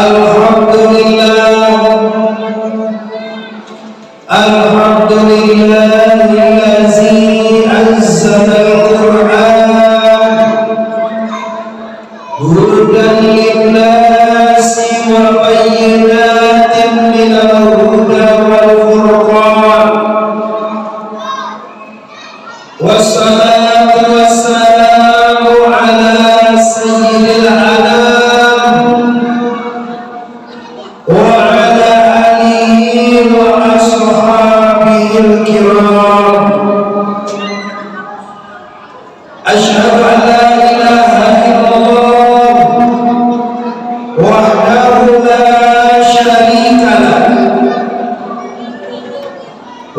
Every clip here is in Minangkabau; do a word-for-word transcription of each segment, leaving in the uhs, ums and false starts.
الحمد لله. الحمد لله الذي أنزل القرآن هدى للناس وبينات من الهدى والفرقان. والصلاة والسلام على سيد الأنام وعلى آله وأصحابه الكرام. أشهد أن لا إله إلا الله وحده لا شريك له.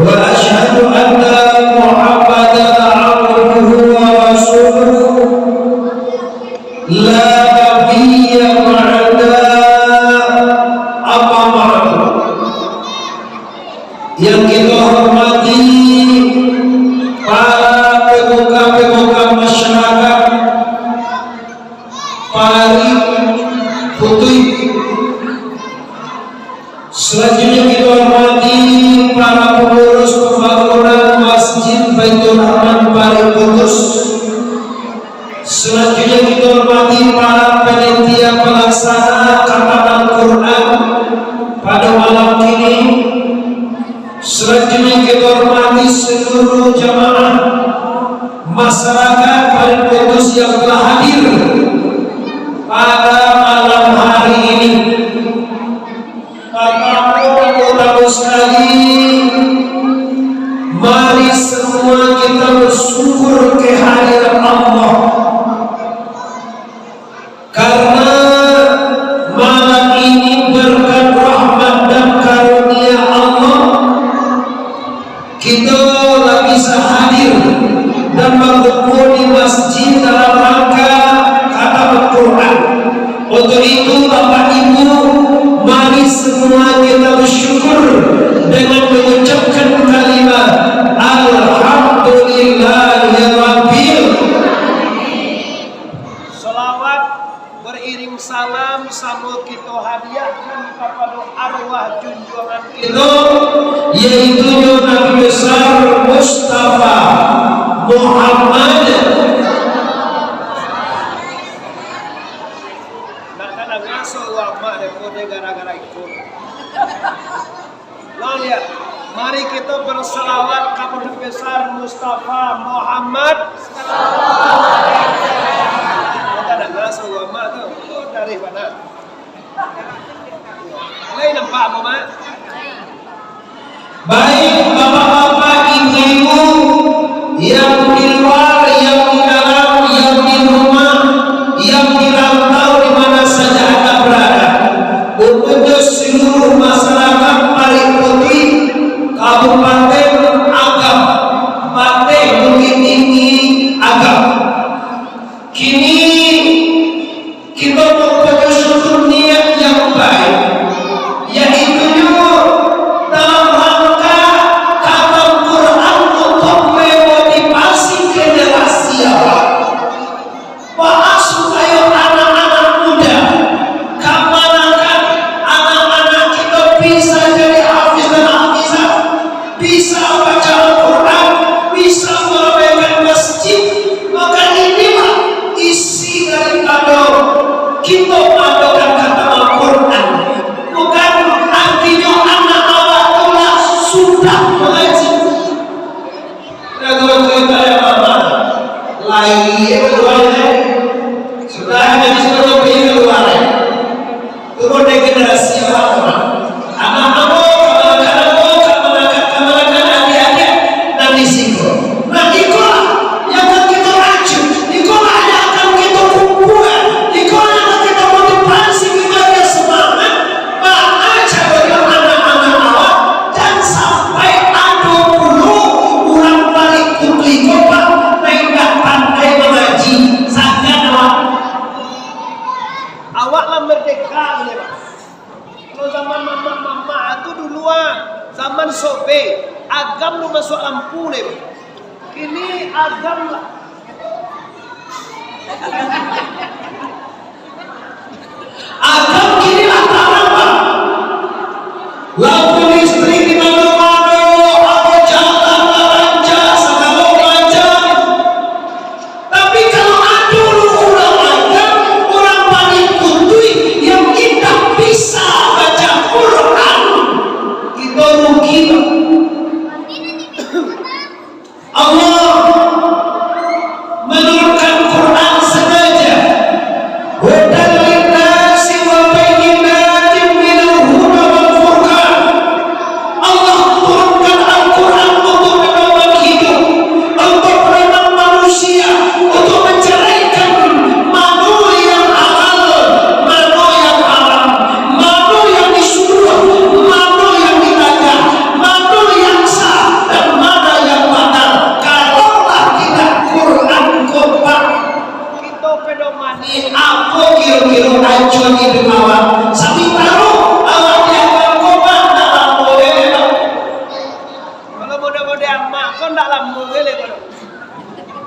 وأشهد أن محمدا عبده ورسوله لا نبي بعده. أما بعد. Yang kita hormati para pemuka-pemuka masyarakat Parik Kutuik. Selanjutnya kita hormati para pengurus pembangunan Masjid Baitur Rahman Parik Kudus. Selanjutnya kita hormati para panitia pelaksana khataman Quran pada malam kini. Selanjutnya kita hormati seluruh jamaah masyarakat Parik Kudus yang telah hadir pada malam hari ini. Bapak Ibu, tamu sekali, mari semua kita bersyukur kehadirat Allah. Karena malam ini berkat rahmat dan karunia Allah, kita lah bisa hadir dan bakumpul di masjid dalam rangka khatam Al-Quran. Untuk itu, Bapak Ibu, mari semua kita bersyukur dengan mengucapkan kalimat Alhamdulillahirabbil. Salawat beriring salam samo kito hadiahkan kapado arwah junjuangan kito, yaitunyo Nabi Besar Mustafa Muhammad. Nak ka danga suaro amak dek ko dek gara-gara iko. Lo liek, mari kito bersalawat ka Pondok Besar Mustafa Muhammad. Kito danga suaro amak tu, oh, dari mana? Lai nampak amak, Mak? Baik, bapak-bapak, ibu-ibu, yang di luar, yang di dalam, yang di rumah, yang di rantau, di mana saja Anda berada, untuknyo seluruh masyarakat Parik Kutuik, Kabupaten Agam, Bateh Bukittinggi Agam. Kini, kito mampunyoi suatu niat yang baik, yaitunyo dalam rangka khatam Quran untuak memotivasi generasi awak. Baa supayo anak-anak muda, kamanakan anak-anak kito bisa jadi hafiz dan hafizah, bisa baca Al-Quran, bisa maramenkan masjid, maka inilah isi daripado kito madoakan khatam Al-Quran. Bukan artinyo anak awak tu lah sudah mangaji. Lah, kalau cerita yang lama, lahia keluar, eh. Sudah jadi sudah pergi keluar, eh. Turun dari generasi yang lama. Anak ambo, kamanakan ambo, kamanakan, kamanakan adik-adik, nan di siko. Nah, ikolah yang akan kita racik, ikolah yang akan kita kumpulkan, ikolah yang akan kita motivasi, kita beri semangat. Baa caronyo anak-anak awak, jan sampai ado pulo urang Parik Kutuik ko, Pak, nan indak pandai mangaji, sagan awak. Awak lah merdeka, gitu, Pak. Kalau zaman mamak-mamak tu dulu, ah, zaman Sobe, Agam tu masuak lampu, deh, Pak. Kini Agam lah. Agam kini lah Apo kiro-kiro acuan iduik awak? Sabintaro awak di agamo ko, Pak, ndak lamo lai, Pak. Kalau model-model amak ko ndak lamo lai, Pak.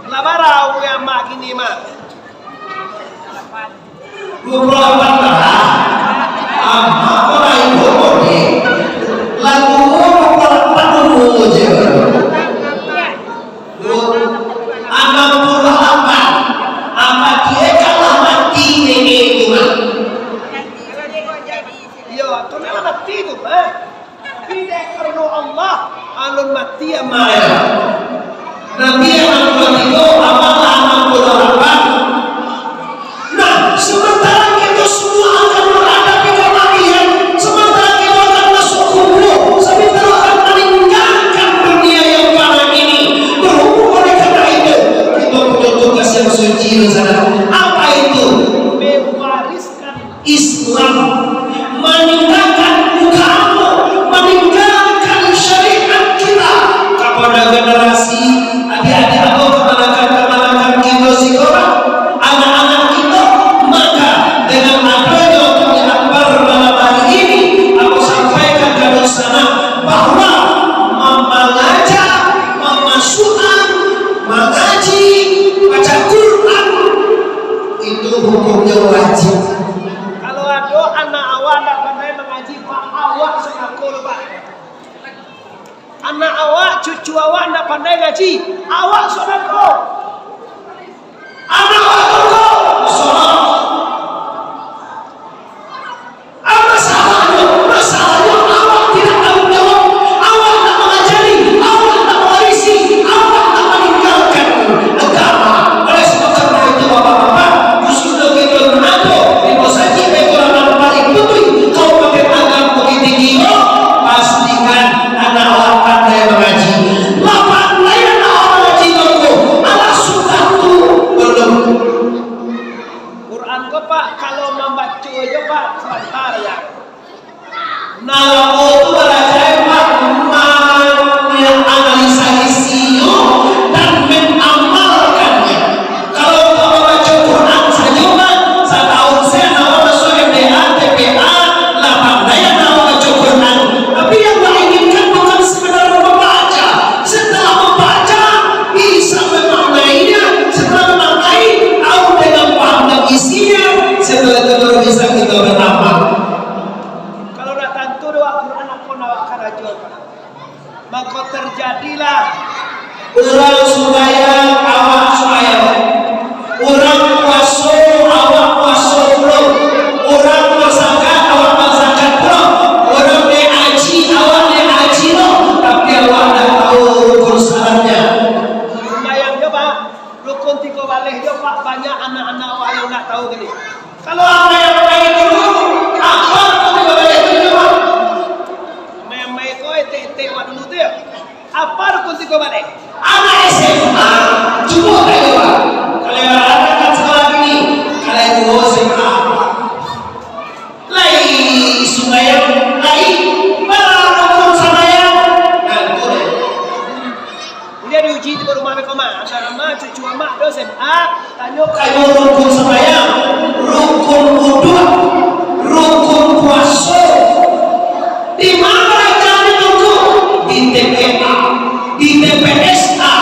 Lah bara umua amak kini, Mak? Duo puluah lapan lah. Amak ko lain umua ni. Lah umua duo puluah lapan umua je. Anam puluah lapan. Apak kiro kan lah mati niniak tu, Mak? Iyo, tu memang mati tu, Mak. Tapi dek karano Allah, alun mati amak. Nabi anam puluah tigo, amak lah anam puluah lapan. Nah, sementara kita semua akan menghadapi kematian, sementara kita akan masuk kubur, sementara akan meninggalkan dunia yang fana ini, berhubung oleh karena itu, kita punya tugas yang suci di sana. Apa itu? Mewariskan Islam, meninggalkan agamo, meninggalkan syariat kita kepada generasi adik-adik atau kamanakan-kamanakan kita sikolah, anak-anak kita. Maka dengan adanya kami akbar malam hari ini, aku sampaikan ka dunsanak bahwa mamaja, mamasuakan, mangaji, baca Quran, itu hukumnya wajib. Kalau ado anak awak ndak pandai mangaji, Pak, awak sodako, Pak. Anak awak, cucu awak ndak pandai ngaji, awak sodako. Anak awak toko, sodako. Apa salahnya? Masalahnya, awak tidak tanggung jawab. Awak tak mangajari, awak tak mawarisi, awak tak maninggalkan agama. Oleh sebab karena itu, bapak-bapak, khususnya kita nan ado di Musajik Baitul Rahman Paling Putuih, Kabupaten Agam, Bukittinggi, pastikan anak awak pandai mangaji. Lah pandai anak awak mangaji tu, alah sudah tu, belum. Quran ko, Pak, kalau mambaco jo, Pak, sabanta ya. Namo tu baraja, Pak, manganalisa isinyo dan mangamalkannyo. Kalau untuak mambaco Quran sajo, Pak, satahun se anak masuak M D A, T P A, lah pandai anak mambaco Quran. Tapi yang Pak inginkan bukan sekadar mambaca. Setelah mambaca, bisa mamaknainya, setelah mamaknai, tahu dengan paham dan isinya, setelah itu baru bisa kita beramal. Kalau ndak tantu doh Al-Quran, apo nan awak karajokan? Mako terjadilah. Urang sumbayang, awak sumbayang. Urang puaso, awak puaso pulo. Urang bazakat, awak bazakat pulo. Urang naiak haji, awak naiak haji pulo. Tapi awak ndak tahu rukun syaratnyo. Sumbayang jo, Pak. Rukun tigo baleh jo, Pak. Banyak anak-anak awak yang ndak tahu tadi. Kalau awak yang main dulu, apo rukun tigo baleh tu, Pak? Main-main ko, etek-etek awak dulu tu, yo. Apo rukun tigo baleh? Anak S M A, cubo tanyo, Pak. Kalau yang anak-anak sekolah kini, kalau yang duo S M A, lai sumbayang, lai bara rukun sumbayang, nah, tu deh. Buliah diuji tu ka rumah beko mah, antaro mah cucu amak do S M A, tanyo ka rukun sumbayang, rukun wudu, rukun puaso. Di ma baraja di toko? Di T P A, di T P S A,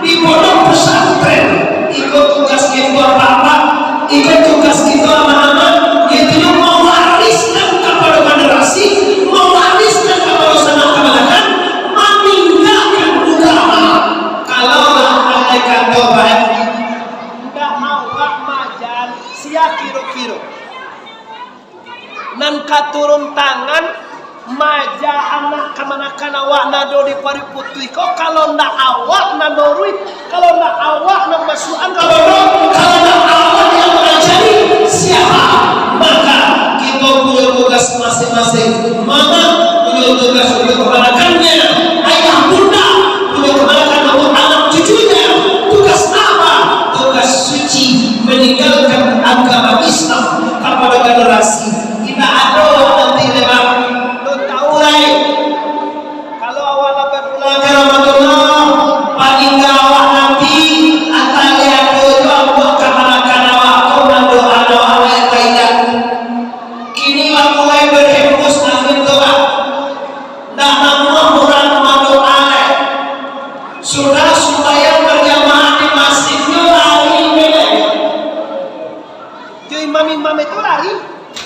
di pondok pesantren. Iko tugas kito, Bapak. Iko tugas kito, anak-anak. Yaitu mawariskan kapado generasi, mawariskan kapado sanak kamanakan, maninggakan ugama. Kalau lah andai kato, Pak, ndak awak maja, sia kiro-kiro nan ka turun tangan, maja anak kamanakan awak nan ado di Paruik Putuih ko, kalau ndak awak nan maurus, kalau ndak awak nan masuakan ka pondok, kalau ndak awak yang mangajari, siapa? Maka, kito punyo tugas masing-masing. Mama punyo tugas untuak kamanakannyo, ayah bunda punyo kamanakan untuak anak cucunyo. Tugas apa? Tugas suci, maninggalkan agama Islam kapado generasi. Indak ado nanti lewat. Lo tahu lai, kalau awak lah bapulang ka Rahmatullah, paningga awak nanti, antah lai ado juo buah kamanakan awak ko Yo, imam-imam itu lari.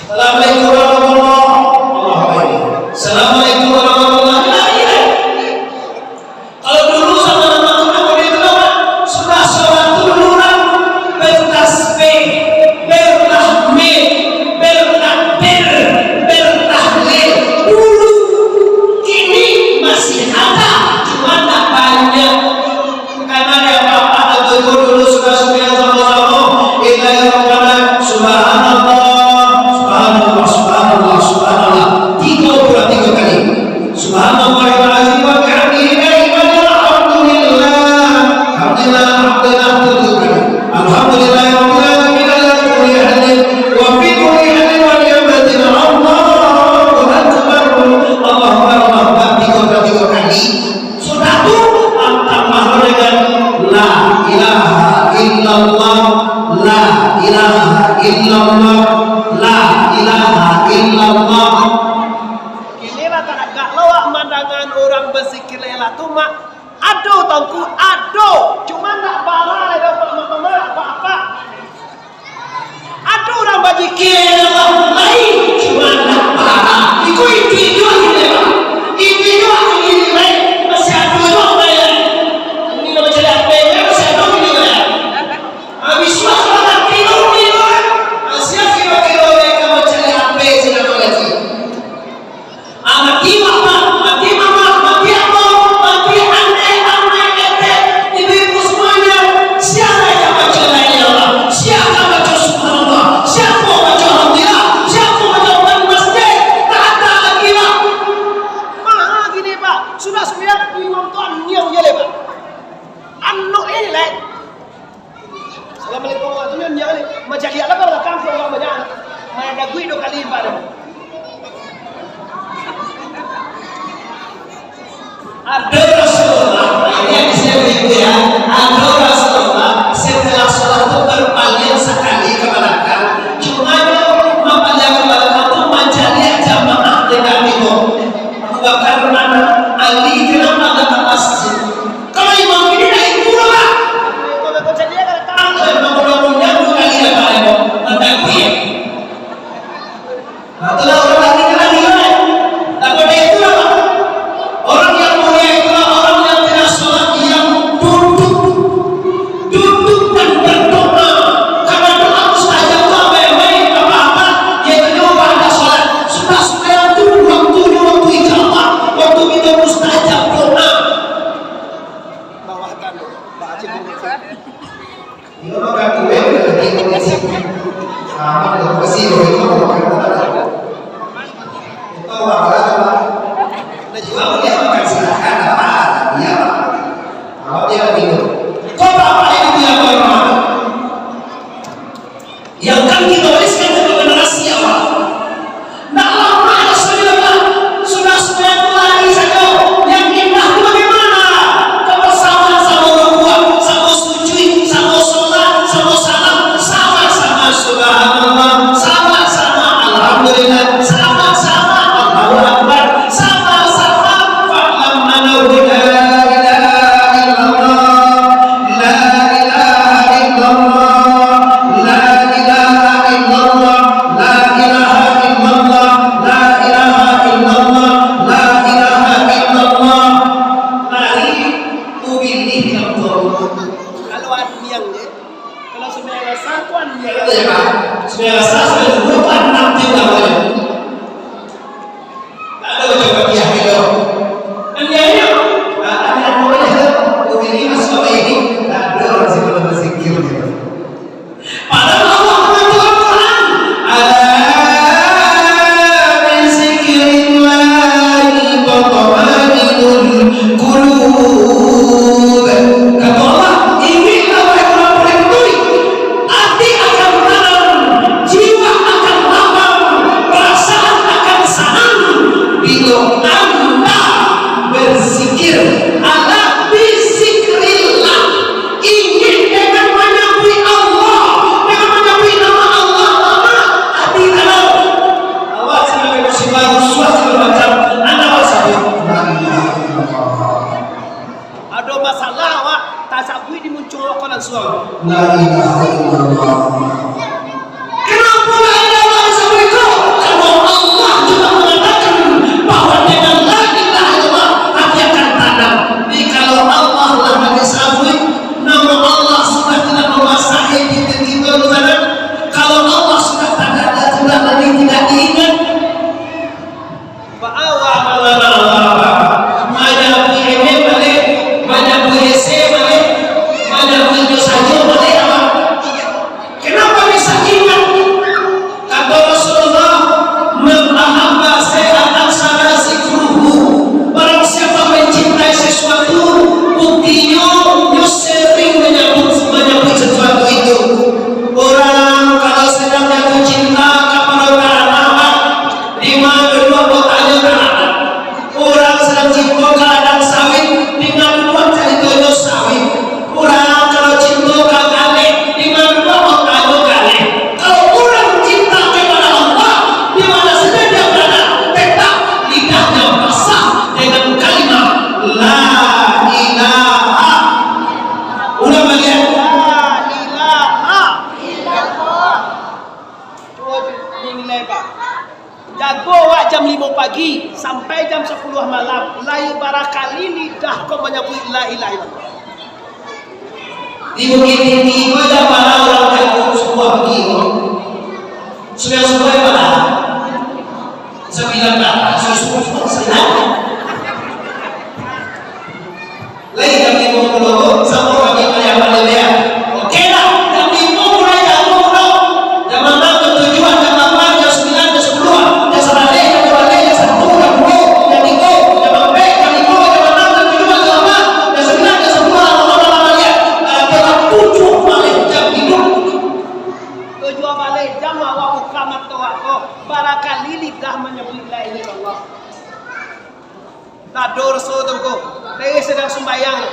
Assalamualaikum warahmatullahi wabarakatuh. Assalamualaikum warahmatullahi wabarakatuh. Kalau dulu zaman Rasulullah itu, sudah sholat tu dulu orang bertasbih, bertahmid, bertakbir, bertahlil dulu. Kini masih ada, cuma tak banyak. Karena dia bapak tentu dulu sudah sembilan sama-sama. Inna rabbana, subhanallah, subhanallah, subhanallah, subhanallah. Tiga puluh tiga kali. Subhanallahil azim wa bihamdihi, alhamdulillah. Alhamdulillah, alhamdulillah, tujuh kali. Alhamdulillah, rabbil alamin, ala kulli halin, wa fi kulli halin, wa ni'matin, Allahu akbar. Allahu akbar, Allahu akbar, tiga puluh tiga kali. Sudah tu, tambah dengan la ilaha illallah, la ilaha illallah, la ilaha illallah. Kini lah taragak lo awak mandangan urang bazikir la ilaha tu, Mak. Ado, Tuanku, ado. Cuma ndak bara lai doh, Mak, Mak, Mak, Mak, Apak. Ado urang bazikir, ya Allah, lai, cuma ndak bara. Iko itu, itu akhirnyo, Pak. Itu, itu akhirnyo, lai. Masih ado juo, lai. Ini nama cari apa, ya? Masih ado ini, lai. Habis sudah, sudah mati, lo, ini, lo. Masih kira-kira, lai, kamu cari apa, sih, nama lagi? Ah, mati bapak, mati mamak, mati ambo, mati andeh, amai, etek, ibu-ibu semuanya, sia nan ka baco la ilaha illallah, sia ka baco subhanallah, sia ka baco alhamdulillah, sia ka baco ban masjid, tak ada lagi lah. Maha gini, Pak, sudah sembilan imam tu aniang je leh, Pak. Anak ini, leh. Assalamualaikum warahmatullahi wabarakatuh. Majaliak lah ka balakang, urang banyak. Main daguik dua kali, Pak, tu. Ado Rasulullah, ini yang saya beritahu ya. Ado Rasulullah, setelah sholat tu berpaling sekali ke belakang. Cuma dia berpaling ke belakang tu majaliak jamaah dengan imam. Abu Bakar, Umar, Ali, kenapa datang masjid? Kalau imam ini naik turun lah. Kalau imam udah punya, dua kali dah, Pak, imam. Nah, tapi, nah, itulah orang lagi kena nilai. Nah, pada itulah, Pak. Orang yang mulia itulah orang yang tidak sholat, yang duduk. Duduk dan berdoa. Karena doa mustajab itu apa yang baik, apa-apa, yaitu doa pada sholat. Sudah sembahyang tu, waktunyo waktu ijabah, waktu kita mustajab doa. Bawah kan, Pak Aceh. Iyo, makan kue, udah jadi komisi. Sama, udah komisi, udah itu, makan kue. Itu apa, Pak? Udah juga, dia makan, silakan, apa, dia, Pak. Awak dia begitu. Kau tak apa itu dia, Pak Imam? Yang kan kita wariskan ke generasi awal. Ndak lama Rasulullah sudah semua itu lari saja. Yang indah itu bagaimana? Kebersamaan, sama rukuk, sama sujud, sama sholat, sama salam, sama-sama subhanallah, sama-sama alhamdulillah, sama-sama Allahu Akbar, sama-sama fa'lam annahu la ilaha illallah. La ilaha illallah, la ilaha illallah, la ilaha illallah, la ilaha illallah, la ilaha illallah. Mari, ubilih yang tahu. Kalau aniang je, kalau sembilan rasa tu aniang je, Pak. Sembilan rasa sudah cukup, anam tinggal je. Tak ada macam Fatihah gitu. Anianyo, ah, anian boleh tu. Ini masuk ini, tak ada orang sih kalau berzikir gitu. Padahal Allah mengatur Al-Quran, "Ala bizikrillahi tatma'innul qulub." Kata Allah, "Ingatlah, wahai orang-orang yang beriman, ati akan tenang, jiwa akan lapang, perasaan akan sanang, bila anda berzikir." Ala bizikrillah. Ingin dengan manyabuik Allah, dengan manyabuik nama Allah, maka ati tenang. Allah semakin musibah, rusuah segala macam, anda awak sabuik, "La ilaha illallah." Ado masalah awak, tasabuik di muncuang awak ko lansuang. La ilaha illallah. Kena Tadi tidak diingat. Baawa malam Allah, manyabuik eme baliak, manyabuik ese baliak, manyabuik inyo sajo baliak, apak. Kenapa bisa ingat? Kata Rasulullah, "Man ahabba syai'an aktsara dzikruhu." Barang siapa mencintai sesuatu, buktinyo, nyo sering menyebut, menyebut sesuatu itu. Urang kalau sedang jatuh cinta ka parau tanah, di ma duduak batanyo tanah. Urang sadang cinto ka ladang sawit, di ma duduak caritonyo sawit. Urang kalau cinto ka galeh, di ma duduak batanyo galeh. Kalau urang cinta kepada Allah, di mana saja dia berada, tetap lidahnya basah dengan kalimat La ilaha. Ulang baliak. La ilaha illallah. Cubo dinilai, Pak. Jago awak jam limo pagi sampai jam sapuluah malam, lai barakali lidah ko manyabuik La ilaha illallah? Di Bukittinggi ko jan bara urang jago subuah pagi ko. Subuah-subuah bara? Sambilan bara, subuah-subuah sambilan. Lai jam limo pulo ko, samo kami kuliah pandai. Oke lah, jam limo mulai jago pulo. Jam anam, jam tujuah, jam lapan, jam sambilan, jam sapuluah, jam sabaleh, jam duo baleh, jam satu, jam duo, jam tigo, jam ampek, jam limo, jam anam, jam tujuah, jam lapan, jam sambilan, jam sapuluah, jam duo baleh, jam lapan baleh. Berarti lah tujuah baleh jam hiduik. Tujuah baleh jam awak buka mato awak ko, barakali lidah manyabuik La ilaha illallah. Tado raso tu ko. Dari sadang sumbayang.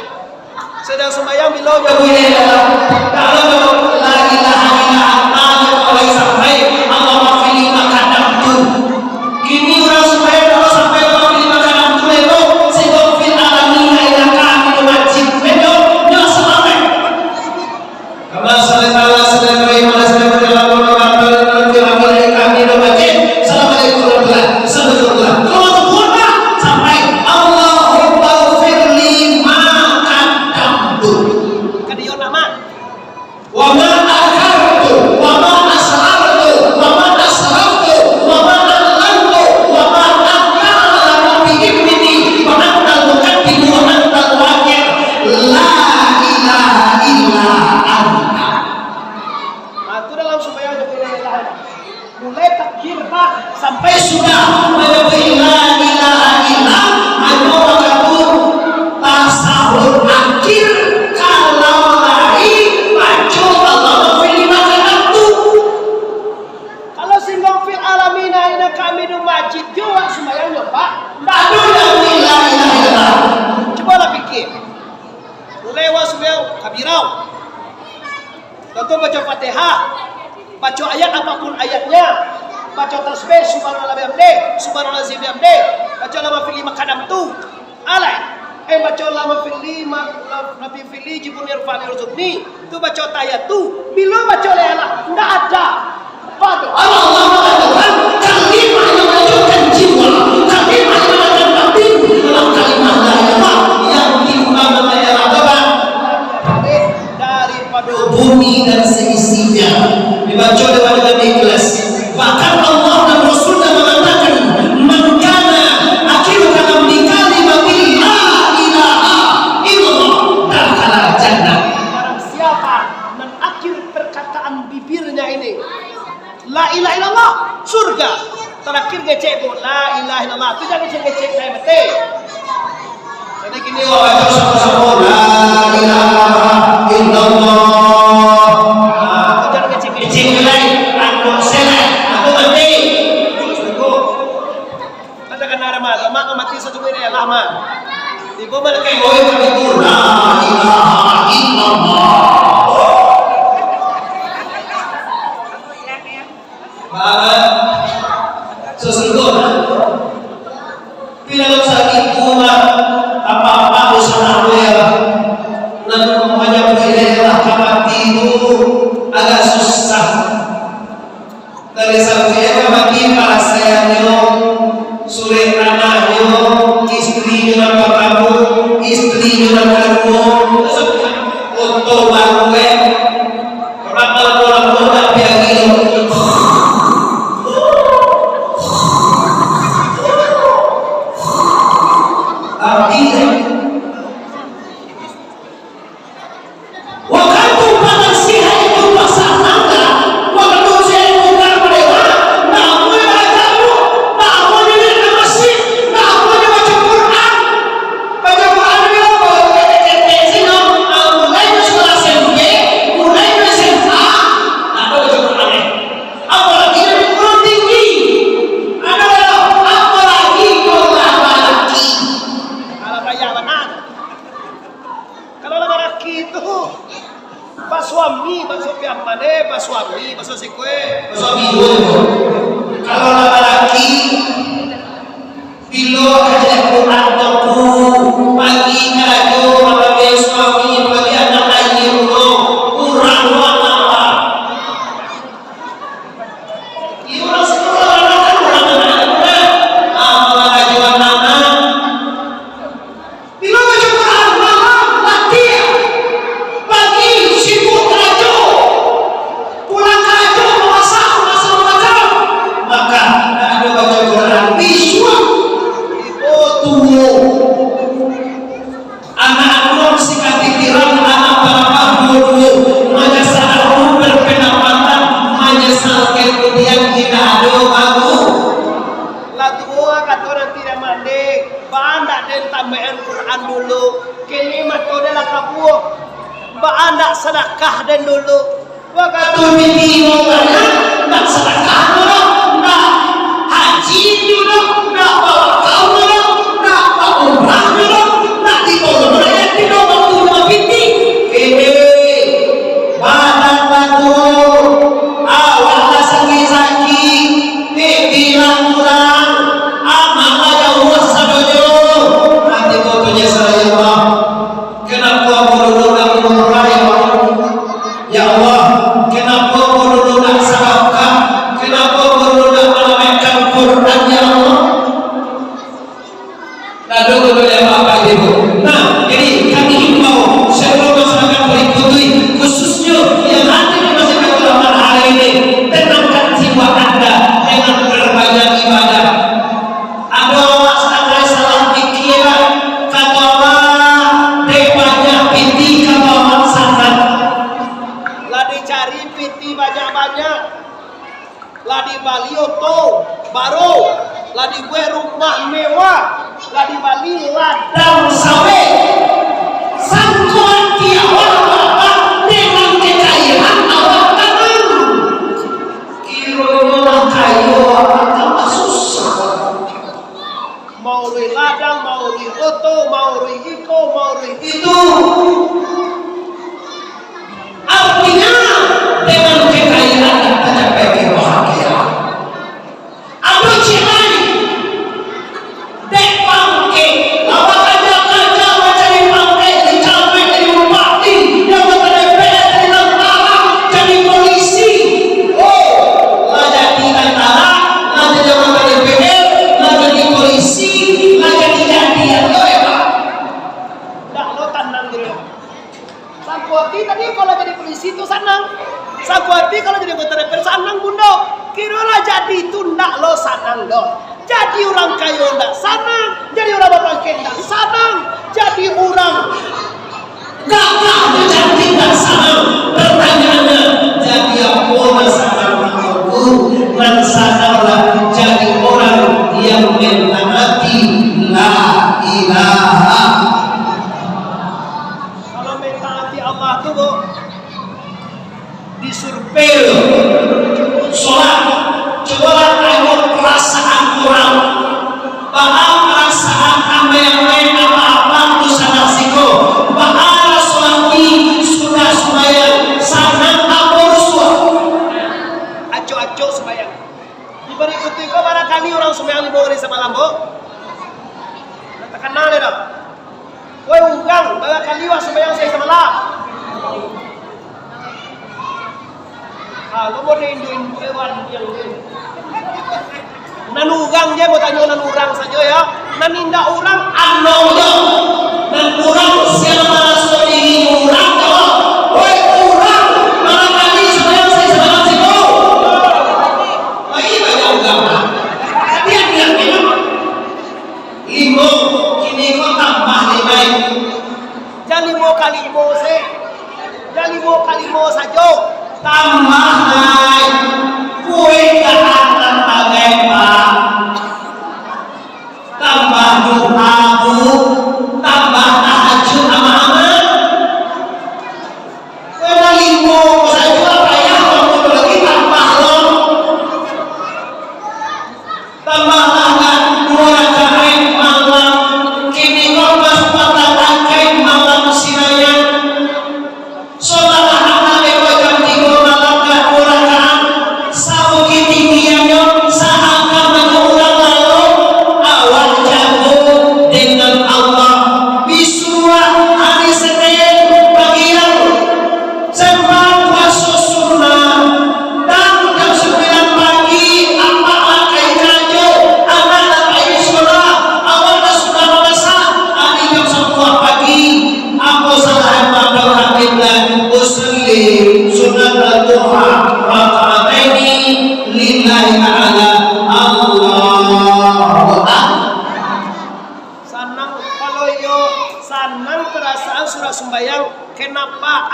Sadang sumbayang bilo nyo bunyi dalam. Kalau nyo la ilaha illa anta nyo mulai sampai, Allahummaghfirli ma qaddamtu. Kini urang sumbayang kalau sampai Allahummaghfirli ma qaddamtu, lelo, sehingga fil alamin innaka hamidum majid. Lelo, nyo sampai. Kama shallaita ala sayyidina Ibrahim wa ala ali Ibrahim innaka hamidum majid. Assalamualaikum warahmatullahi wabarakatuh. Kalau masuk kuota sampai Allahummaghfirli ma qaddamtu. Ka diyo nama. Wa ma akhartu, wa ma asrartu, wa ma asraftu, wa ma a'lantu, wa ma anta a'lamu bihi minni, wa antal muqaddimu wa antal muakhir. La ilaha illa anta. Ah, tu dalam sumbayang tu, la ilaha illallah. Mulai takbir, Pak, sampai sudah manyabuik la ilaha illa, hanyo wakatu tasahud akhir, kalau lai baco Allahummaghfirli ma qaddamtu. Kalau singgung fil alamin innaka hamidum majid, jo wak sumbayang nyo, Pak. Ndak ado nyabuik la ilaha illallah. Cubolah pikir. Mulai wak sumbayang, kabirau. Contoh baco Fatihah, baco ayat apapun ayatnya, baco tasbih, subhanallah bihamdih, subhanallazim bihamdih, baco Allahummaghfirli ma qaddamtu, alai, eh, baco Allahummaghfirli ma, Rabbighfirli, jibun irfani, rzuqni, tu baco tahiyat tu, bilo baco la ilaha, ndak ada. Pado Allah mengatakan, kalimah yang menyejukkan jiwa, kalimah yang menenangkan batin, adalah kalimah la ilaha yang diubah menjadi la ilaha. Daripada bumi dan seisinya. Dibaco dengan, dengan ikhlas. Bahkan Allah dan Rasulnya mengatakan, "Man kana akhiru kalamihi kalimatan la ilaha illallah, dakhalal jannah." Barang siapa nan akhir perkataan bibirnya ini, la ilaha illallah, surga. Tarakhir ngecek tu, la ilaha illallah. Tu jan ngecek-ngecek, lai mati. Jadi kini awak baca samo-samo, la ilaha illallah. Ah, tu jan ngecek-ngecek, lai. Anu selai, anu mati. Kan takana dah mah, dah mah mati satu menit lah mah. Tibo malaikat, "Oi, kami tu, la ilaha illallah." Baik. Sesungguhnya, di dalam sakit kumat, apa-apa dosa nak bayar. Nak menyambut lah mati tu agak susah. Dari sampai mati parasaiannyo, surek tanahnyo, istrinyo nan partamo, istrinyo nan kaduo, oto baru, eh. Rapal urang mudo piari. Suami duo juo. Kalau lah balaki, bilo ka jadi Quran toko, pagi karajo, malam suami, pagi anak aia pulo, urang lo anak. Iyo, urang sikola, urang anak, urang anak, urang. Ah, karajo anak. Bilo baco Quran, malam latiah, pagi sibuk karajo, pulang karajo mamasak, mamasak, mamasak, maka ndak ado baco Quran, bisuak tibo tuo. Anak anu si katitiran, anak barambah duo-duo, manyasal dahulu berpendapatan, manyasal kemudian indak ado baru. Lah tuo kato nanti dah mandeh. Baa ndak den tambahkan Quran dulu? Kini mato den lah kabuah. Baa ndak sadakah den dulu? Wakatu pitih mau banyak, ndak sadakah dulu, ndak haji dulu, ndak bawakaf dulu, ndak baumrah dulu, ndak ditolong rakyat dulu wakatu bapitih. Kini badan batu, awak lah sakik-sakik, pitih lah kurang, anak lah jauah sadonyo. Nanti kau tanya saya, Allah, kenapo ambo dulu ndak umrah, ya Allah? Ya Allah, kenapo ambo dulu ndak sadakah? Kenapo ambo dulu ndak malamaikkan Quran, ya Allah? Lalu kemudian apa itu? Nah, jadi kami himbau seluruh masyarakat Bukittinggi, khususnya yang hadir di Masjid Baitul Rahman hari ini, tenangkan jiwa anda dengan berbanyak ibadah. Ado awak sadang salah pikia, kato awak, dek banyak pitih, kato awak sanang. Lah dicari pitih banyak-banyak. Lah dibali oto baru, lah dibuek rumah mewah, lah dibali ladang sawit. Sangko ati awak lapeh, dengan kekayaan awak tanang. Kironyo lah kayo, awak tambah susah. Mauruih ladang, mauruih oto, mauruih iko, mauruih itu. Artinya, dengan kekayaan tacapai kebahagiaan. Ado ciek lain, dek pangkek, lah bakaja-kaja mancari pangkek, dicalonkan jadi bupati, jadi anggota D P R, jadi tentara, jadi polisi. Oh, lah jadi tentara, lah jadi anggota D P R, lah jadi polisi, lah jadi-jadi, ya, Pak. Ndak lo tanang gitu. Sangko ati tadi kalau jadi polisi tu sanang. Sangko ati kalau jadi anggota D P R sanang, Bundo. Kirolah jadi tu ndak lo sanang doh. Jadi urang kayo ndak sanang, jadi urang bapangkek ndak sanang, jadi urang gagah jo cantik ndak sanang. Pertanyaannya, jadi apo nan sanang, Amangku? Nan sananglah jadi urang yang mentaati la ilaha. Kalau mentaati Allah tu, Bu, disurvei lo. Solat, cubolah tengok perasaan urang. Baa perasaan amai-amai, apak-apak tu sanak siko? Baa lah solat ni sudah sumbayang, sanang apo rusuah? Acok-acok sumbayang. Di Bukittinggi ko barangkali urang sumbayang limo kali samalam, Bu. Ndak takana deh doh. Woi urang, bara kali wak sumbayang sahari samalam? Ah, lo mode induak-induak hewan yang ni. Nan urang je, mau tanyo nan urang sajo ya. Nan indak urang, anonyo. Nan urang, siapa rasa diri urang, jawab. Woi urang, bara kali sumbayang sahari samalam siko? Woi, banyak urang. Hati-hati, hati-hati. Limo, kini ko tambah lai. Jan limo ka limo se. Jan limo ka limo sajo. Tambah lai. Kue ka anak bagai, Pak. Tambah doa, Bu. Tambah tahajud, amak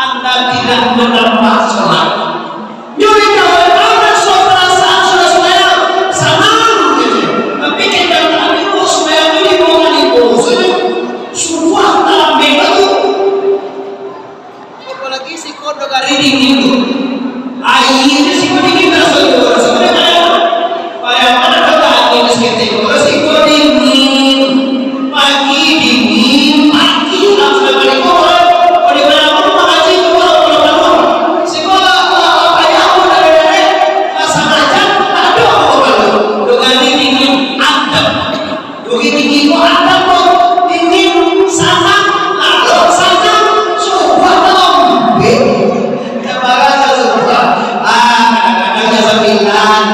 Anda tidak menambah sholat. Nyuri kawan-kawan, so perasaan sudah sembahyang, sanang gitu. Tapi kenyataan itu sembahyang itu dibuang di bawah sudah. Subuh tak ambil tu. Apalagi siko nagari dingin tu. Aia tu siko dingin tak sudah. Sebenarnya bayangkan, bayangkan kalau angin seketek, kalau siko dingin. Pagi dingin, pagi langsung dari bawah. Kalau di mana pun mengaji tu, kalau kalau siko, kalau apa yang aku dari dari, masa ngajar, tak ada apa-apa. Nagari dingin, adem. Bukittinggi ko adem, dingin, sanang, lalok sanang, subuah lambek. Jan marasa subuah. Ah, kadang-kadang jan sambilan.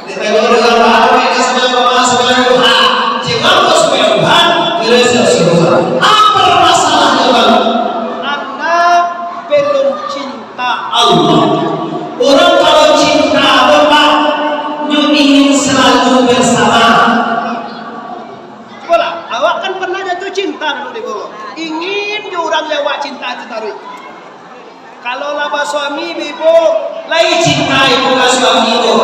Ditanyo urang baru, "Iko sambilan, Bang, sambilan duha." Cuma kok sambilan duha, kira sambilan duha. Apa masalahnya, Bang? Anda belum cinta Allah. Urang kalau cinta, Bapak, nyo ingin selalu bersama. Cubolah, awak kan pernah jatuh cinta dulu, Ibu. Ingin jo urang yang awak cinta tu taruih. Kalau lah basuami, Ibu, lai cinta Ibu ka suami tu.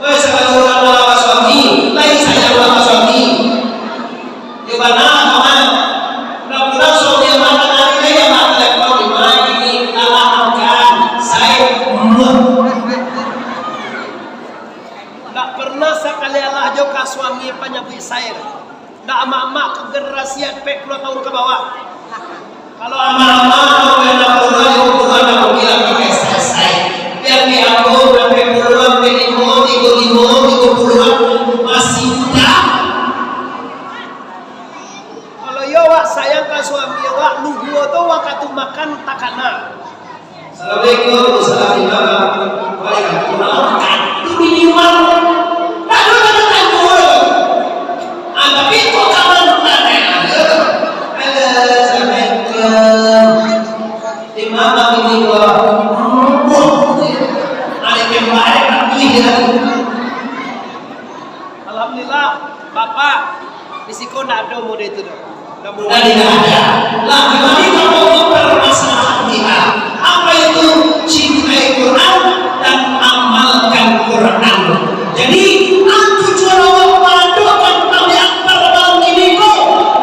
Weh, sakali urang lah basuami, lai sayang lah ka suami. Yo bana, Mak. Urang pulang suami Abah tangah hari, lai Abah telepon, "Mai, bini, alah makan, sai." Ndak pernah sakali alah jo ka suami panyabuik sai. Ndak amak-amak ka generasi ampek puluah tahun ka bawah. Kalau amak-amak, kalau anak puluah, limo puluah, ndak mungkin lah pakai sai-sai. Biar di ambo, ampek puluah, ampek limo, tigo limo, tigo puluah, masih muda. Kalau iyo awak sayang ka suami awak, luhua tu wakatu makan takana. Assalamualaikum, salam imam. Waalaikumsalam. Itu minimal. Tak ada kata takut. Ah, tapi kok kawan tak ada? Halo, assalamualaikum. Imam ini gua. Wah, ada yang baik, tapi dia. Alhamdulillah, Bapak, di siko ndak ado model itu doh. Mudah-mudahan tidak ada. Lah, kembali kepada permasalahan kita. Apa itu cintai Quran dan amalkan Quran? Jadi, tujuan Allah mengadukan kami akbar malam ini ko,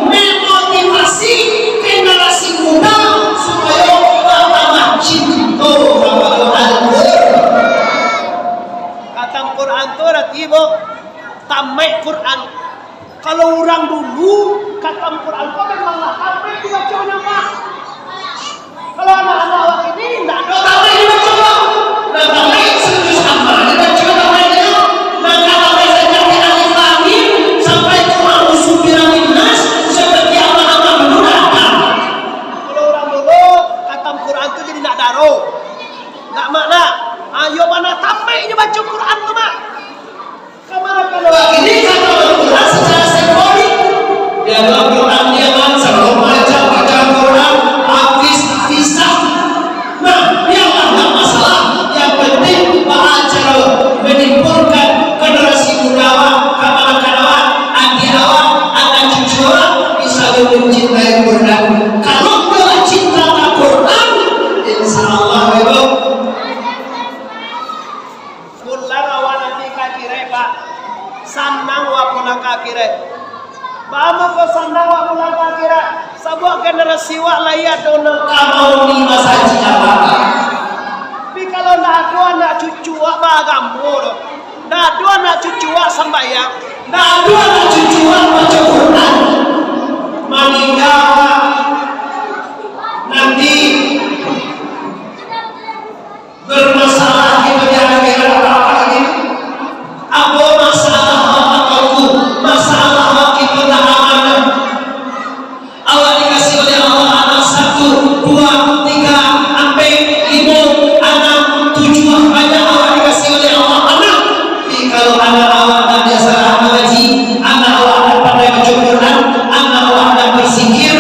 memotivasi generasi muda supaya bertambah cinta kepada Al-Quran. Khatam Quran tu arati, Bu, tamaik Quran. Kalau urang dulu, khatam Quran ko memang lah tamaik dibaconyo, Pak. Kalau anak-anak awak ini, indak ado tamaik dibaco, Pak. Nan tamaik serius amal dibaco tamaiknyo. Nan ka tamaik saja di alif lam mim, sampai tu a'udzu birabbinas, seperti amal-amal dulu dah ada. Kalau urang dulu, khatam Quran tu jadi ndak daro. Ndak makna. Ayo, bana tamaiknyo baco Quran tu, Mak. Kamanakan awak ini kata Al-Quran secara simbolik. Di dalam Quran dia kan selalu baca, baca Quran, habis pisah. Nah, biarlah, nggak masalah. Yang penting, baa cara menimbulkan generasi muda awak, kamanakan awak, adik awak, anak cucu awak, bisa mencintai Quran. Kalau telah cinta ka Quran, insya Allah, Ibu. Pulang awak nanti ka akhirat, Pak. Sanang awak pulang ka akhirat. Baa mangko sanang awak pulang ka akhirat? Sabab generasi awak lai ado nan ka mauni masajik awak. Tapi kalau ndak ado anak cucu awak baagamo doh, ndak ado anak cucu awak sambayang, ndak ado anak cucu awak baco Quran, maningga awak nanti. Bermasalah di bagian akhirat apa-apa lagi? Apo masalah awak tahu? Masalah awak itu tak amanah. Awak dikasih oleh Allah anak satu, dua, tiga, ampek, limo, anam, tujuah, banyak awak dikasih oleh Allah anak. Tapi kalau anak awak tak biasa lah mengaji, anak awak tak pandai baca Quran, anak awak tak berzikir,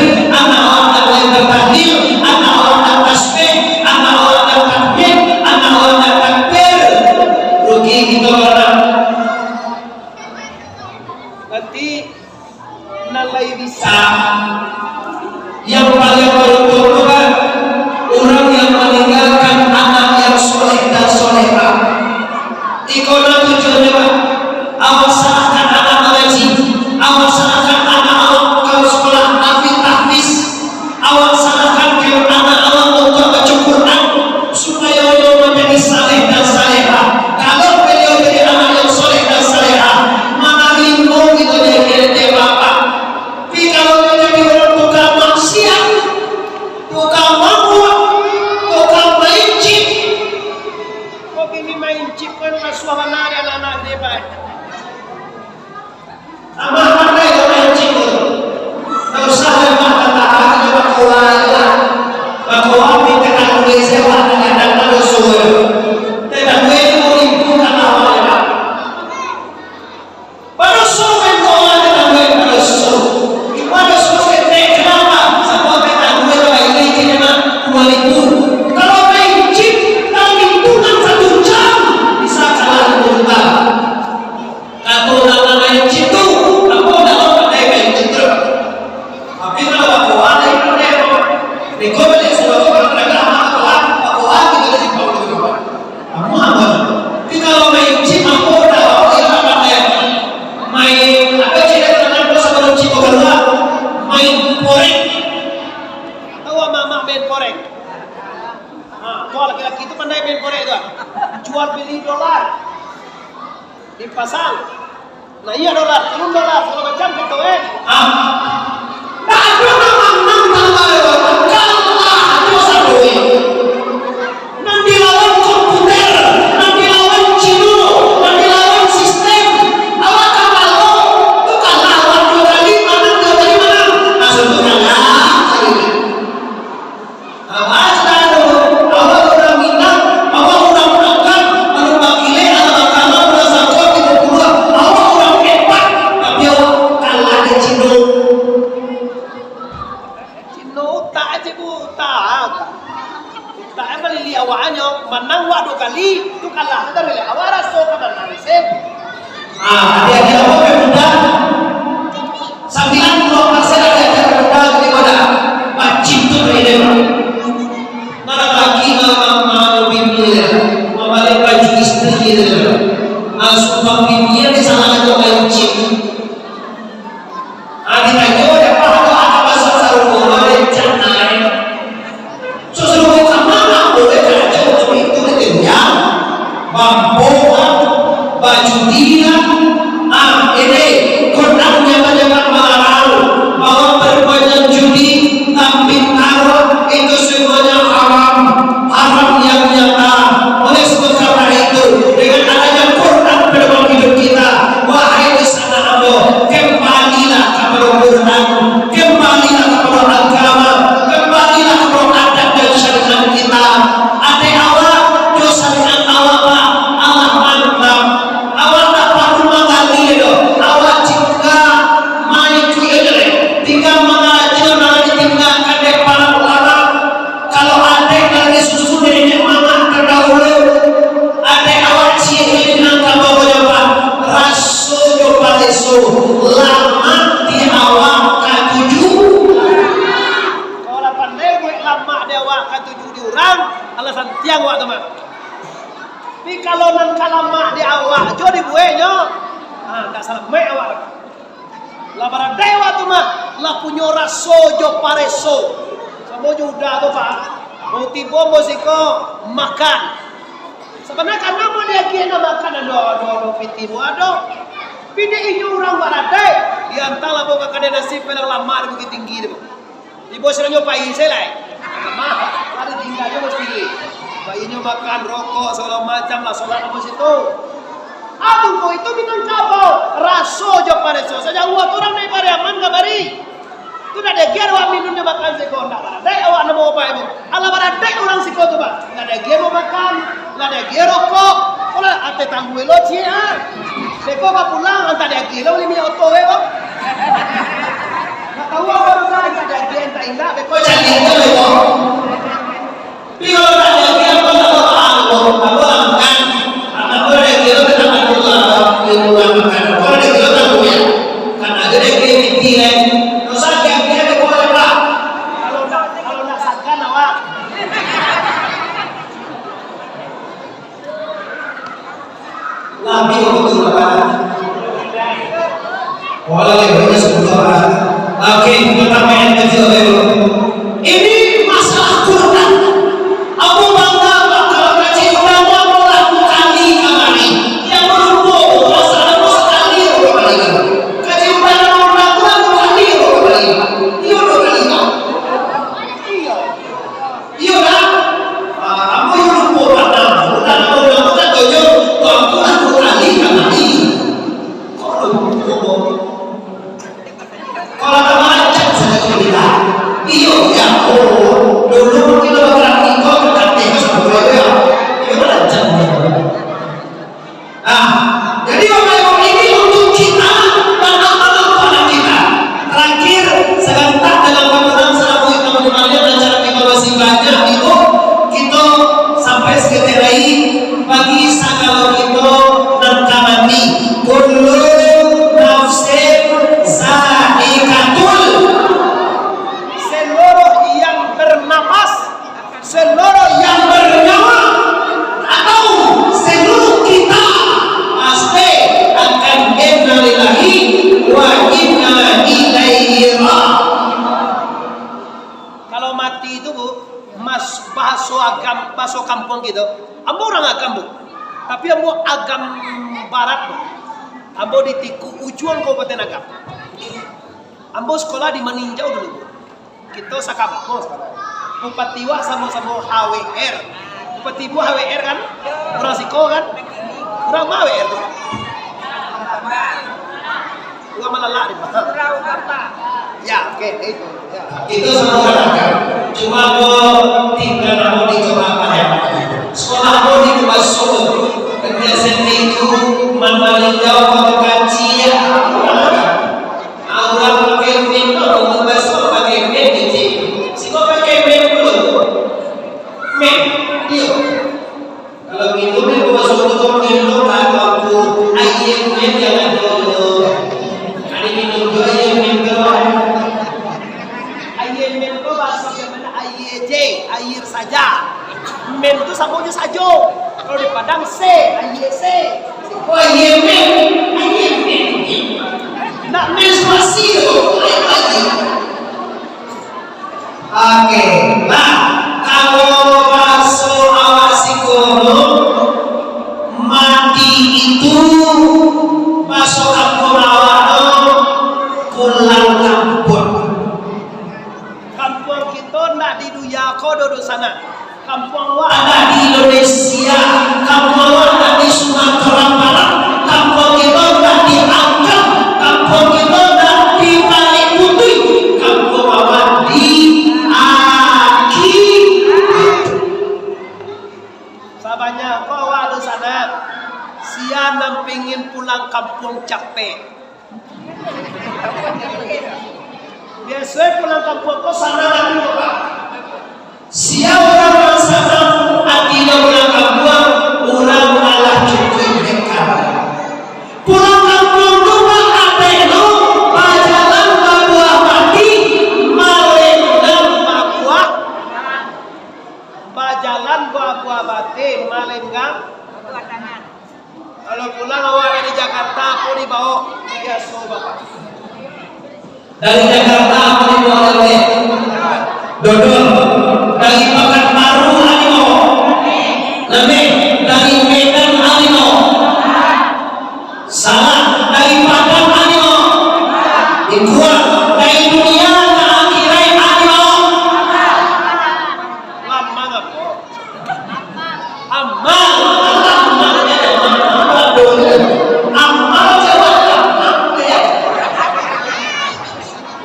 Bukan rasuah bana di anak-anak gede, Pak. Tambah pandai jo main cik tu. Ndak usah lah, Pak, batahan jo bakoa je lah. Bakoa mintak tangguih sewa, kadang-kadang doso je. Teh tangguih tu limpu tanah awak je, Pak. Badoso main bola di tangga yang badoso. Badoso ketek, kenapa? Sabab main tangga yang baik ni kini mah dua ribu. Kalau main chip, dalam hitungan satu jam, bisa kalah limo juta. Kato urang nan main chip tu, apo dalam pandai main chip tu? Tapi kalau bakoa, lain pandai. Riko baliak sudah tu, kalau pandai, bakoa, bakoa, kita di simpang tu. Amuah, Abah. Tapi kalau main chip, apo dah, awak indak pandai. Main, apo cik, dah terkenal tu sabalun chip kalua, main forex. Tahu amak-amak main forex? Ha, tu laki-laki tu pandai main forex tu, ah. Jual beli dolar. Dipasang. Nah, iya, dolar, turun dolar, sagalo macam gitu, eh. Ah. Tak ada orang menang tanpa ada dolar. Kalah tu satu, eh. Nan dilawan komputer, nan dilawan Cino, nan dilawan sistem. Awak kapalo, tu kalah lawan dua kali, manang dua kali, manang. Langsung tu kalah, kali. Abah sudah tu, awak urang Minang, awak urang Batak, lalu bakilek, alah bakala, urang sako, tigo puluah, awak urang hebat, tapi awak kalah dek Cino. Cino utak aja, Bu, utak. Utak yang maliliak awaknyo, manang awak duo kali, tu kalah, tu dari awak raso ka manang, sip. Ah, adik-adik awak yang muda, sambilan puluah persen adik-adik yang muda jadi muda. Bacin tu ide. Malam laki, malam mama, malam bini, ya. Mambali baju istri, ya. Ah, sumpah bini yang disalahkan tu main chip. Ah, ditanyo, ya, Pak, ada, ada masak sarung bola, dia cak naik. Susuruh ka ma, buliah karajo wakatu itu, dek dia. Mambok lah, bajudi lah. Ah, ini, Quran nyata-nyata malarang bahwa perbuatan judi, tambik tarok, itu semuanya haram. Haram yang nyata. Oleh sebab karena itu, dengan adanya Quran dalam hidup kita, wahai Anak ambo, kembalilah kapado Quran, kembalilah kapado agama, kembalilah kapado adat dan syariat kita. Adat awak, jo syariat awak, Pak, alah mantap. Awak ndak paralu manggali doh. Awak tingga maikuik ajo deh. Tingga mangaji nan ditinggakan dek para ulama. Kalau adaik nan disusun dari niniak mamak tadahulu, adaik awak ciek nan ka bawa jawaban, raso jo pareso, lamak di awak katuju. Kalau lah pandai buek lamak di awak katuju di urang, alah santiang awak tu mah. Tapi kalau nan ka lamak di awak jo dibueknyo, ha, ndak salamaik awak. Lah baradaik awak tu mah, lah punyo raso jo pareso. Samo jo uda tu, Pak. Mau tibo, mau siko, makan. Sabananyo kan namo diagiah nak makan, ado, ado, ado, piti mo ado. Piti inyo urang baradaik, diantalah bao ka kadai nasi Padang Lamak di Bukittinggi tu. Tibo siranyo pai se lai. Mah, lah ditingga jo mesti. Bainyo makan, rokok, sagalo macam lah, solat namo situ. Aduh, ko itu Minangkabau, raso jo pareso. Sajauah tu urang dari Pariaman kamari. Tu ndak diagiah awak minun jo makan siko, ndak baradaik awak namo obaik tu. Alah baradaik urang siko tu, Pak. Ndak diagiah mau makan, ndak diagiah rokok. Kalau ateh tangguih lo ciek, ah. Siko ka pulang, antak diagiah lo bali minyak oto, eh, Bang. Ndak tahu apa tu, Bang. Ndak diagiah, antak indak, beko caliak tu, beko. Tapi kalau tak ada dia, apa tak apa, ah, apa, apa, ah, kan? Apa, apa ada dia, kita tak tahu lah, apa, dia pulang makan. Apa ada dia, tak tahu ya. Kan ada dia, dia, dia, dia. Dosa dia, dia, dia boleh, Pak. Kalau tak, kalau tak sakan, awak. Lambi waktu tu, Bapak. Wala lebarnya sepuluh orang. Oke, pertanyaan kecil dulu. Ini masalah Quran. Abu Bakar bakal kaji ulama molaku kali kamari. Yang melupo, masalah sekali, Bapak Ibu. Kaji ulama molaku kali, Bapak Ibu. Iya, Bapak Ibu. Iya. Iyo lah. Ah, ambo yo lupo, Pak. Nah, bukan ambo bilang, bukan tu, yo. Kito nan ka mati, kullu nafsin zaikatul. Seluruh yang bernapas, seluruh yang bernyawa, atau seluruh kita pasti akan innalillahi wa inna ilaihi raji'un. Kalau mati itu, Bu, mas, bahaso agam-, bahaso kampuang kito, ambo urang Agam, Bu. Tapi ambo Agam Barat, Bu. Ambo di Tiku Ujuang, Kabupaten Agam. Ambo sekolah di Maninjau dulu, Bu. Kito sakampuang sekolah. Bupati wak samo-samo H W R. Bupati Bu H W R kan? Urang siko kan? Urang ma H W R tu? Urang Malalak deh. Ya, oke, itu. Ya. Itu samo urang Agam. Cuma ko tingga namo di Kota Padang. Sekolah ko di Kubaso. Biasanya itu Maninjau, Kota Kacia. Urang pakai min tu, urang Kubaso pakai min, kecil. Siko pakai min dulu. Min, iyo. Kalau minum ni, Kubaso tu, minum lah, aku. Aia min yang ado tu. Ado minum tu, aia min tu. Aia min tu, bahaso Agam mano? Aia je, air saja. Min tu samo jo sajo. Kalau di Padang, se, aia se. Oh, aia min. Aia min. Nak menstruasi tu. Oke, nah, kalau bahaso awak siko, mati itu, bahaso kampuang awak tu, pulang kampuang. Kampuang kito ndak di dunia ko doh, dunsanak. Kampuang awak ndak di Indonesia, kampuang awak ndak di Sumatera Barat, kampuang kito ndak di Agam, kampuang kito ndak di Paling Putih, kampuang awak di akhirat. Sabanyak ko awak, dunsanak, sia nan pingin pulang kampuang capek. Biaso pulang kampuang ko sanang ati, Pak. Sia urang nan sanang ati pulang kampuang, urang alah cukuik bekal. Pulang kampuang tu, Pak, artinyo bajalan babuah pati, malenggang babuah. Bajalan babuah pati, malenggang. Kalau pulang awak dari Jakarta, apo dibao? Biaso, Bapak. Dari Jakarta, apo dibao, Bapak? Dodol. Dari Pakanbaru, apo dibao? Lameh. Dari Medan, apo dibao? Salah. Dari Padang, apo dibao? Dikuang. Dari dunia ka akhirat, apo dibao? Lamang apo? Amal, amal, amal, amal, amal, amal,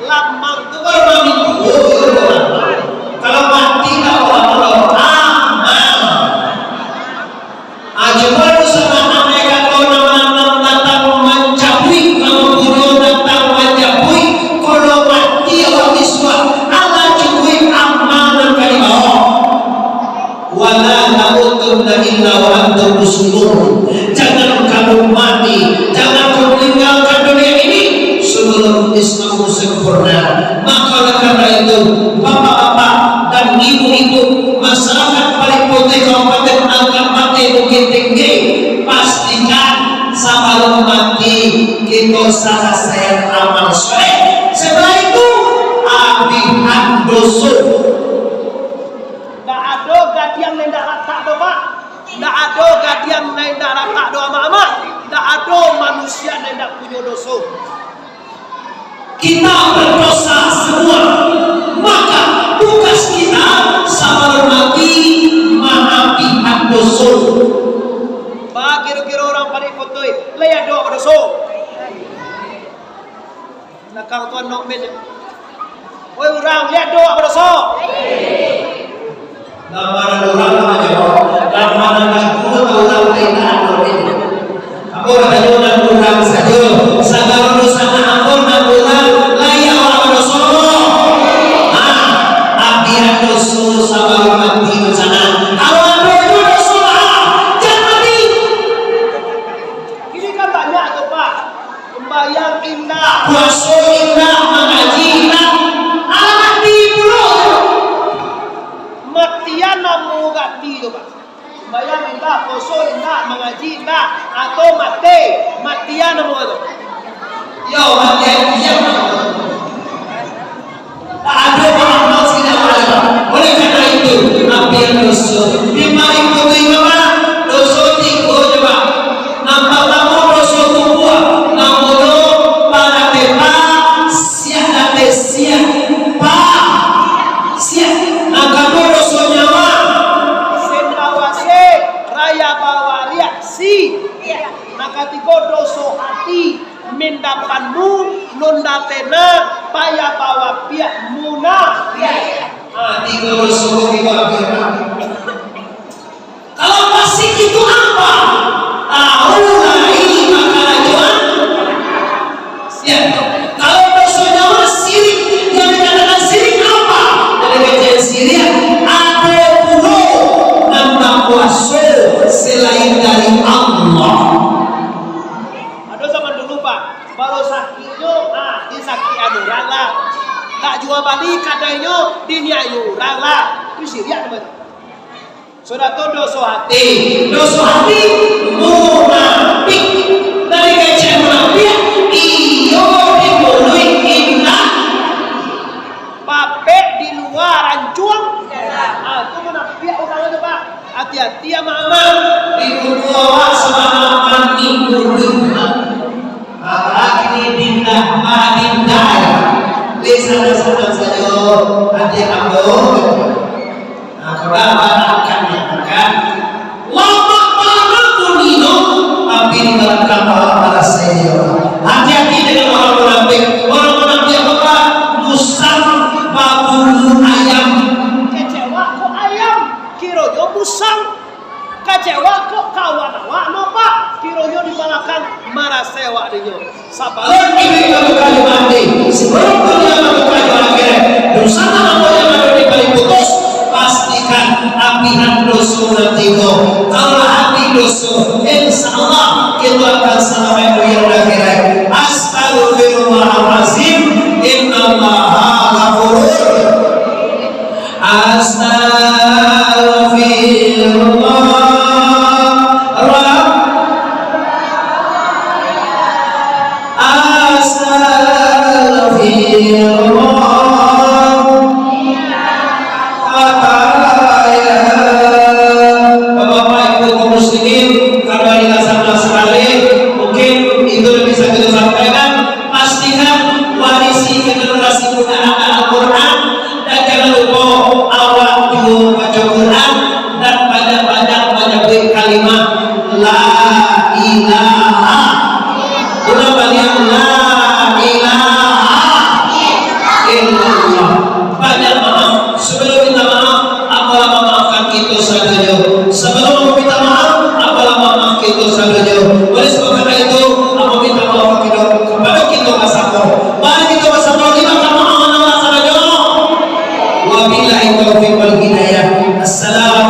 lamang tu kan urang itu. Kalau mati tak apo-apo, amal. Ah, cuma tu sanak amai kato nan datang mancabuik, nan buruak datang mancabuik, kalau mati awak bisuak, alah cukuik amal nan ka dibao. Wala tamutunna illa wa antum muslimun. Jangan kamu mati, jangan kamu meninggalkan dunia ini sebelum Islammu sempurna. Maka oleh karena itu, bapak-bapak dan ibu-ibu, masyarakat Paling Putih Kabupaten Agam Pati Bukittinggi, pastikan sabalum mati kito salasaian amal soleh. Setelah itu, abihan doso. Ndak ado gadiang nan indak ratak doh, Pak. Ndak ado gadiang nan indak ratak doh, amak-amak. Ndak ado manusia nan indak punyo doso. Kita berdosa semua, maka tugas kita sabalum mati maabihan doso. Ba kiro-kiro urang Paling Putih, lai ado badoso? Lakang tu anak men. Woi urang, lai ado badoso? Nan ma nan urang nan manjawab, nan ma nan ngaku ka urang lain nan ado. Ambo batanyo nan urang sajo, sagalo doso nan ambo nan urang, lai awak badoso? Ha, abihan doso sabalun mati dunsanak. Kalau ado juo doso, ha, jan mati. Atau mati, matian namo tu? Yo, matian diam namo tu. Tak ado pamaaf sini, Pak. Oleh karena itu, ambiak doso. Di mari putuih, Bapak, doso tigo je, Pak. Nan partamo doso tubuah, namonyo padatepa, siah date siah, pa, siah. Nan kaduo doso nyawa, sen bawa se, raya bawa riak, si. Nan katigo doso hati, mindapanmu, nunda tenang, paya bawa piak, muna. Ah, tigo doso ko tigo agiah. Kalau fasik itu apa? Tahu lai bakarajoan. Ya. Kalau doso nyawa sirik, yang dikatakan sirik apa? Dari kecil sirik, ado pulo nan bakuaso selain dari Allah. Ado zaman dulu, Pak, kalau sakiknyo, ah, disakikan urang lah. Tak jua bali kadainyo, diniayo urang lah. Itu sirik namanya. Sudah tu doso hati. Doso hati, munafik. Dari kecek munafik, iyo di muluik indak. Papek di lua rancuang. Ah, tu munafik urang tu, Pak. Hati-hati, amak-amak. Di muko awak sabana mandi muluik. Apalagi di dinda, madinda. Di sana-sana sajo, hati ambo. Nah, kalau abah akan nyatakan, lamak bana bunyi no, tapi di balakang awak marasai jo. Hati-hati dengan orang munafik. Orang munafik apa, Pak? Musang babulu ayam. Kecewa kok ayam, kironyo musang. Kecewa kok kawan awak no, Pak, kironyo di balakang marasai awak dinyo. Sabalun kini ka buka jo mandi, sabalun dunia ka buka jo akhirat, doso nan ambo nan ado di paling putus, pastikan ambiak doso nan tigo. Kalau lah ambiak doso, insya Allah kita akan salamaik dunia dan akhirat. Astagfirullahalazim, innallaha ghafurur. Astagfirullah. Astagfirullah. Khataya. Bapak-bapak, ibu kaum muslimin, karena ini sangat sekali, mungkin itu yang bisa kita sampaikan. Pastikan warisi generasi muda anda Al-Quran, dan jangan lupa awak juga baca Quran dan banyak-banyak manyabuik kalimah la ilaha. Ulang baliak, la ilaha illallah. Banyak maaf. Sebelum minta maaf, ambo lah mamaafkan kito sadonyo. Sebelum ambo minta maaf, ambo lah mamaaf kito sadonyo. Oleh sebab karena itu, ambo minta maaf kito, kepada kito basamo. Mari kito basamo lima kama awan Allah sadonyo. Wabillahi taufiq wal hidayah. Assalamualaikum.